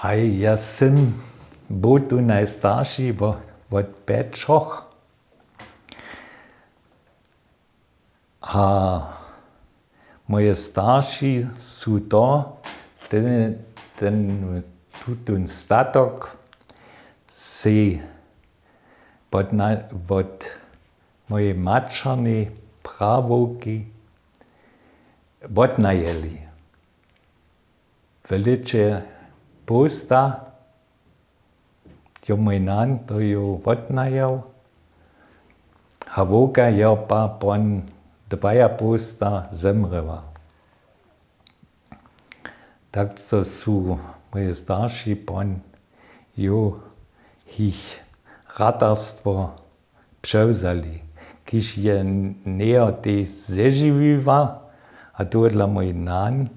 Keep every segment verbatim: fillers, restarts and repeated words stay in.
A ja sym był tu najstarši wot pjećoch. A moje starši su to ten tutón statok sej wot mojej maćernej prawowki wotnajeli. W lěće połsta jo mój nan to jo wotnajał. A wowka jo pa pon dwajapołsta zemrěła. Tak zo su moje starši pon jo jich ratarstwo přewzali, kiž je njejo tež zežiwiła. A tohodla mój nan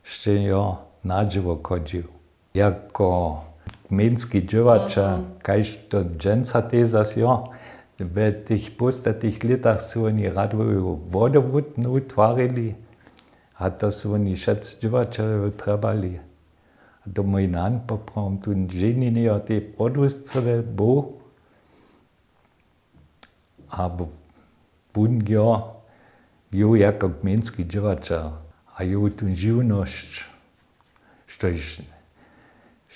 sće jo nadźěło chodźił jako gmejnski dźěłaćel, kaž to dźensa tež zas jo. W tych póstatych lětach su woni radowy wodowód wutwarili. A to su woni wšetcy dźěłaćeljo trjebali. A to mój nan poprawom tu ženje njejo tej prodłuscył był. A wón jo jo jako gmejnski dźěłaćel a jo tu žiwnosć, štož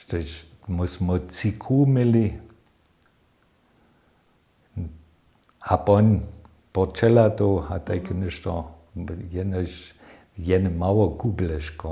štož mu smy ciku měli. A pon počela to a tajke něšto jenož jene mało kubleško.